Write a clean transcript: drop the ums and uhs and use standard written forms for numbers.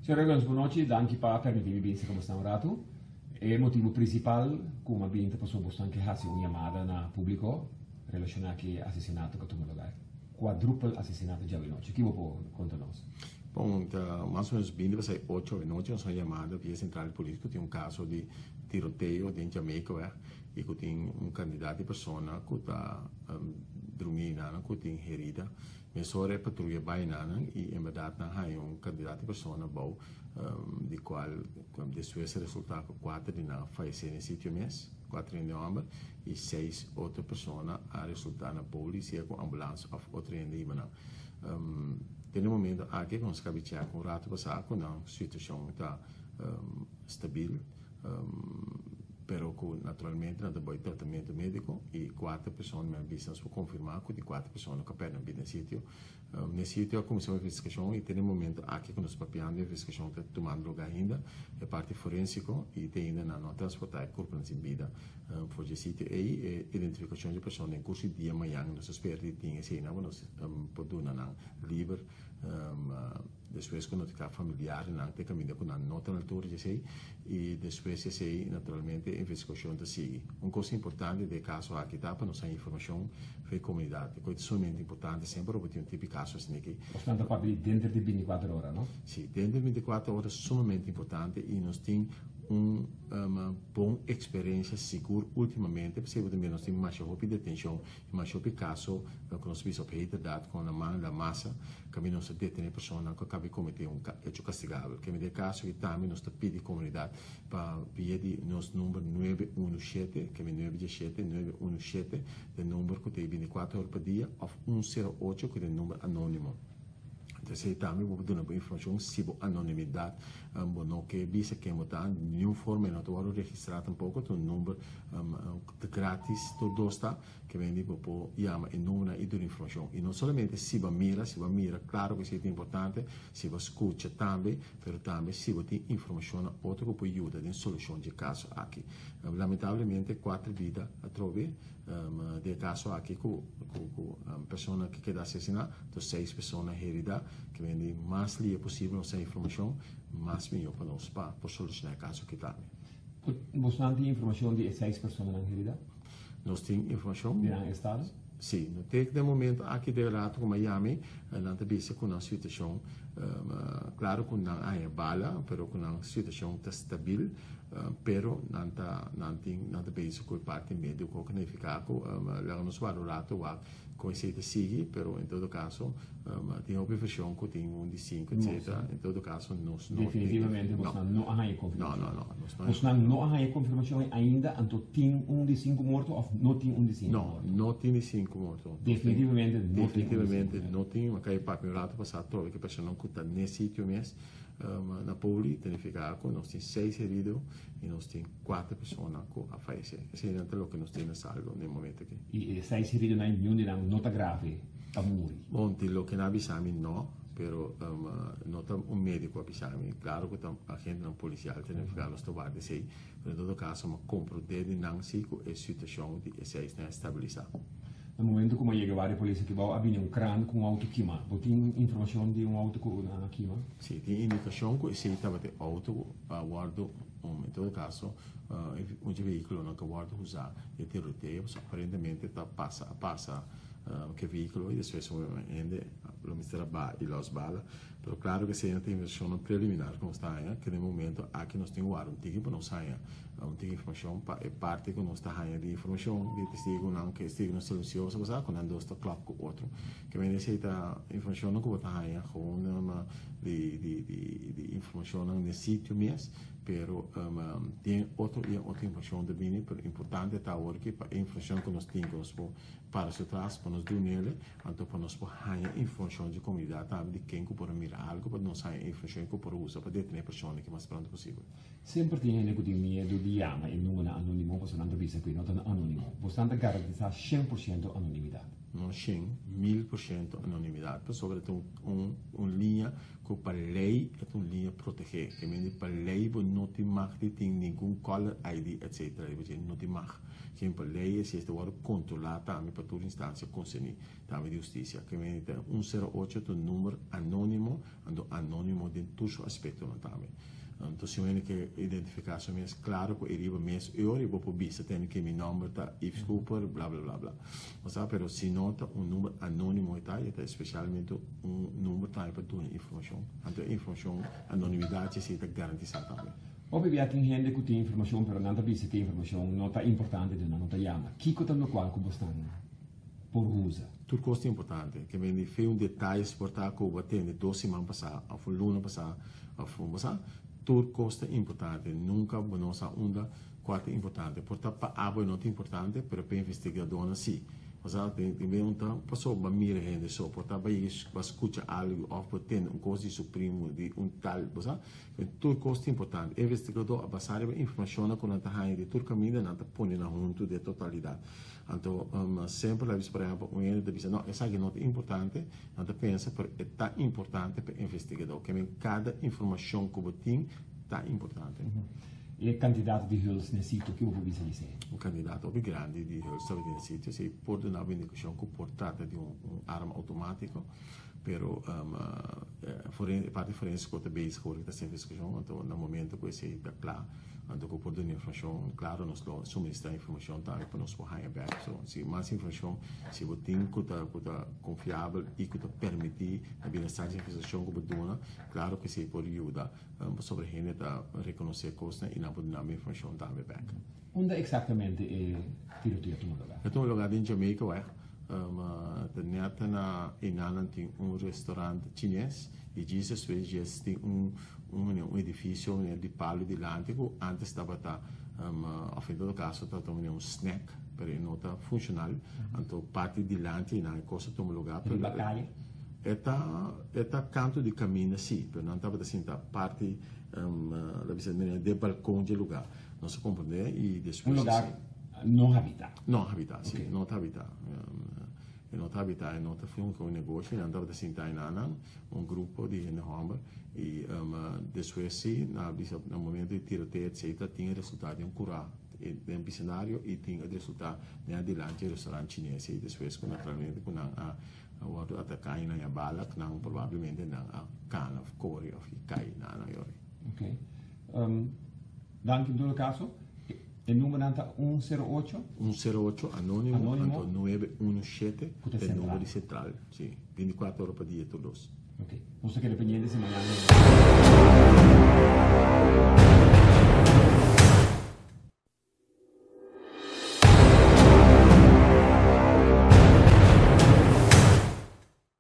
Señor Huygens, bon nochi. Danki pa permití mi bin serka bosnan un ratu. E motibu prinsipal ku mi a bin ta pasobra bosnan ke hasi un yamada na públiko relashoná ku e asesinato ku a tuma lugá, kuadrupel asesinato djawe nochi. Ki bo por konta nos? Bon, ta mas o menos binti pasá e ocho awe nochi nos a yamada via sentral di polis ku tin un kaso di tiroteo den Jamaicaweg i ku tin un kantidat di persona ku ta drumí einan ku tin herida. Mesora e patruya bai nanan i en bèrdat nan haña un kantidat di persona bou di kual despues a resultá ku kuater di nan a fayesé na e sitio mes, kuater hende hòmber i seis otro persona a resultá na poli sea ku ambulans òf otro hende hiba nan. Te na e momento aki ku nos a kabi chèk un ratu pasá ku nan situashon ta stabil. Pero ku naturalmente nan ta bai tratamentu médiko i kuater persona mi a bisa nos por konfirmá ku tin kuater persona ku a pèrdè nan bida na sitio. Na e sitio a kuminsá un investigashon i te na e momento aki ku nos papiando e investigashon ta tumando lugá ainda, e parti forensiko i te ainda nan no a transportá e kurponan sin bida for dje sitio ei. E identifikashon dje persona den kurso di dia mañan nos ta spera di tin eseinan pa nos por duna nan liber. Despues ku notifiká familiarnan te kaminda ku nan no ta na altura di esei i despues di esei naturalmente e investigashon ta sigui. Un kos importante den e kaso aki ta pa nos haña informashon for e komunidat. E kos ta sumamente importante semper ora bo tin un tipo di kaso asin'aki. Nos nan ta papia di denter di bintikuater ora, no? Si, denter di bintikuater ora ta sumamente importante i nos tin un bon eksperensia sigur ultimamente pasobra bo ta mira nos tin masha hopi detenshon i masha hopi kaso ku nos bisa op heterdaad kon nan man la masa. Kaminda nos ta detené personanan ku a kaba di kometé un echo kastigabel. Kende den e kaso aki tambe nos ta pidi komunidat pa via di nos number nuebe unu shete, kende nuebe diesshete, nuebe unu shete, den number ku ta e bintikuater ora pa dia, òf un sero ocho ku ta e number anónimo. Entonces ei tambe bo por duna bo informashon si bo anonimidat bo no ke bisa ken bo ta, di niun forma e no ta wòrdu registrá tampoko, ta un number gratis tur dos ta. Ke men di bo por yama e numbernan i duna informashon. I no solamente si bo a mira, si bo a mira klaro ku esei ta importante, si bo a skucha tambe, pero tambe si bo tin informashonnan otro ku por yuda den solushon dje kaso aki. Lamentablemente kuater bida atrobe den e kaso aki ku ku personanan ku keda asesiná, to seis persona heridá. Ke men di mas lia posibel nos haña informashon, mas mihó pa nos pa por solushoná e kaso aki tambe. Bosnan tin informashon di e seis personanan heridá? Nos tin informashon. Di nan estado? Si, no te den momento aki den rato ku Miami nan ta bisa ku nan situashon klaro ku nan a haña bala pero ku nan situashon ta stabil pero nan ta nan tin nan ta bezig ku e parti mediko ku nifiká ku laga nos warda un rato wak kon esei ta sigui pero en todo kaso tin hopi vershon ku tin un di sinku etsetera en todo kaso nos no tin. Definitivamente bosnan no a haña konfirmashon. No, no, no, nos no. Bosnan no a haña konfirmashon ainda anto tin un di sinku morto òf no tin un di sinku morto? No, no tin di sinku morto. Definitivamente no tin un di sinku. Definitivamente no tin. Mi a kai papia un rato pasá atrobe ku e personanan ku ta n'e sitio mes na Poli ta nifiká ku nos tin seis herido i nos tin kuater persona ku a fayesé. Eseinan ta loke nos tin na saldo n'e momento aki. I e seis heridonan niun di nan no ta grave pa muri? Bon, di loke nan a bisa mi no, pero no ta un médiko a bisa mi. Klaro ku ta agentenan polisial ta nifiká nos ta warda esei, pero en todo kaso mi a komprondé di nan si ku e situashon di e seisnan a stabilisá. Na momento ku mi a yega bario polis aki bou a bini un kran ku un outo kima. Bo tin informashon di un outo ku nan a kima? Si, tin indikashon ku esei tabata e outo ku a wòrdu, en todo kaso un dje vehíkulonan ku a wòrdu usá den tiroteo, pasobra aparentemente ta pasa a pasa ku e vehíkulo i despues un hende lo mester a baha i lòs bala. Pero klaro ku esei no ta investigashonnan preliminar ku nos ta haña, ku den momento aki nos tin wòrdu un tiki pa nos haña un tiki informashon pa e parti ku nos ta haña di informashon di testigunan, ku e testigunan silensioso pasá ku nan dos ta klòp ku otro. Ke manera esei ta informashonnan ku bo ta haña gewoon di di di informashonnan den sitio mes, pero tin otro i otro informashon ta bini, pero importante ta awor ki pa e informashon ku nos tin ku nos por para su tras pa nos dunele, anto pa nos por haña informashon di komunidat tambe di ken ku por a mira algu pa nos haña informashon ku por usa pa detené e persona ki mas pronto posibel. Semper tin hende ku tin miedu di yama e numbernan anónimo pasobra nan ta bisa ku e no ta anónimo. Bosnan ta garantisá 100% anonimidat. No shen, 1000% anonimidat pasobra ta un un liña. ku pa lei e ta un liña protegé. Ke mende pa lei bo no tin mag di tin ningun caller ID etc. Riba dje no tin mag. Ke pa lei esei ta wòrdu kontrolá tambe pa tur instansia konserní, tambe di hustisia. Ke mende ta 108 ta un number anónimo, anto anónimo den tur su aspektonan tambe. Anto si un hende ke identifiká su mes klaro ku e riba mes e ora i bo por bisa tende ke mi nòmber ta Yves Cooper bla bla bla bla. Bo sa pero si no ta un number anónimo e ta i e ta espesialmente un number tambe pa duna informashon. Anto e informashon anonimidat esei ta garantisá tambe. Hopi bia tin hende ku tin informashon pero nan ta bisa ku e informashon no ta importante duna nan no ta yama. Kiko ta lokual ku bosnan por usa? Tur kos ta importante. Ke men di fe un detaye si por ta ku bo a tende dos siman pasá òf un luna pasá òf un bo sa. Tur kos ta importante. Nunka bo no sa unda kua ta importante. Por ta pa abo e no ta importante pero pa e investigadónan si. Bo sa tin tin bes un ta pasobra bo a mira hende so. Por ta bo a yega bo a skucha algu òf bo a tende un kos di su primu di un tal bo sa. Tur kos ta importante. E investigadó a basá riba informashonnan ku nan ta haña di tur kaminda nan ta pone nan huntu den totalidat. Anto semper la bisa por ehempel un hende ta bisa no esaki no ta importante, nan ta pensa pero e ta importante pa e investigadó. Ke men kada informashon ku bo tin ta importante. E kantidat di huls na e sitio ke bo por bisa di esei? Un kantidat hopi grandi di huls tabatin na e sitio, esei por duna bo indikashon ku por trata di un arma outomátiko, pero e parti forensiko ta bezig ora ku ta hasi investigashon, anto na momento ku esei ta kla Anto ku por duna informashon, klaro nos lo suministrá informashon tambe pa nos por haña bèk. So, si mas informashon, si bo tin ku ta ku ta konfiabel i ku ta permití na bienestar di investigashon ku bo duna, klaro ku esei por yuda pasobra hende ta rekonosé kosnan i nan por duna bo informashon tambe bèk. Unda eksaktamente e tiroteo a tuma lugá? E tuma lugá den Jamaica wèg. Ta nèt na einan tin un restorant chines i djis despues djes tin un un edifisio manera di palu dilanti ku antes tabata òf en todo kaso tabata manera un snack pero e no ta funshonal anto parti dilanti einan e kos a tuma lugá pero Riba kaya? E ta e ta kantu di kaminda si pero nan tabata sinta parti la bisa manera den balkon dje lugá nos a komprendé i despues Un lugá no habitá? No habitá si no ta habitá e no ta habitá e no ta fungi komo negoshi nan tabata sinta enanan. Un grupo di hende homber y despues si nan a bisa na momento di tiroteo etcetera tin e resulta den un cura den bicenario y tin e resulta den adilanti e restaurant chines y despues cu naturalmente cu nan a wordo ataca y nan a bala cu nan probablemente nan a cana of core of cay nan a yori. Ok. Danki en todo caso. E numbernan ta un sero ocho. Un sero ocho anonimo, anonimo. Anto nuebe uno shete ku ta e number di central, si, 24 ora pa dia tur dos. Ok, nos ta keda pendiente si mañana.